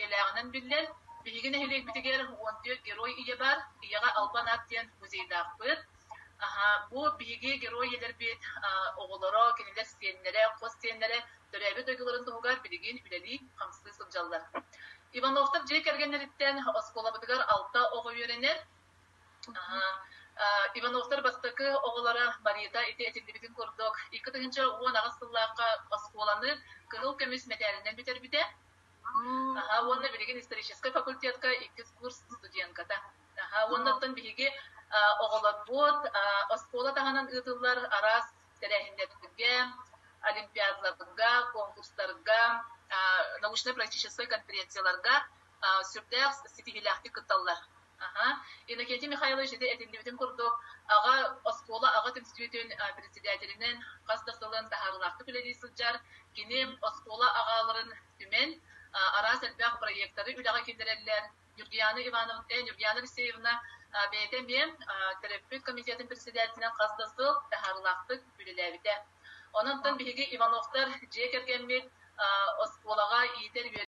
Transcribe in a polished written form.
ийэлээҕинэн биллэр. Биһиги нэһилиэкпитигэр 14 герой ийэ баар. Ийэҕэ Албан аат диэн музейдаахпыт. Аһа, бу биһиги герой ийэлэрбит оҕолоро, кинилэр сиэннэрэ, хос сиэннэрэ төрөөбүт дойдуларын туһугар билигин үлэлии-хамсыы сылдьаллар. Ивановтар дьиэ кэргэннэриттэн оскуолабытыгар алта оҕо үөрэнэр. Ивановтар бастакы оҕолоро Марита ити этиллибитин курдук 2018 сыллаахха оскуоланы кыһыл көмүс мэтээлинэн бүтэрбитэ. Уонна билигин историческай факультетка иккис курс студентката. Уонна оттон биһиги оҕолорбут оскуола таһынан ыытыллар араас тэрээһиннэргэ, олимпиадаларга, конкурстарга, научнай-практическай конференцияларга сүрдээх ситиһиилээхтик кытталлар. Аха. Иннокентий Михайлович ити этиллибитин курдук, аҕа оскуола аҕа түмсүүтүн председателинэн хас да сылын таһаарыылаахтык үлэлии сылдьар. Кини оскуола аҕаларын түмэн, араас элбэх проектары үлэҕэ киллэрэллэр. Ньургуйаана Ивановна, Ньургуйаана Алексеевна бэйэтэ эмиэ төрөппүт комитетын председателинэн хас да сыл таһаарыылаахтык үлэлээбитэ. Онон биһиги Ивановтар дьиэ кэргэммит оскуолаҕа иитэр.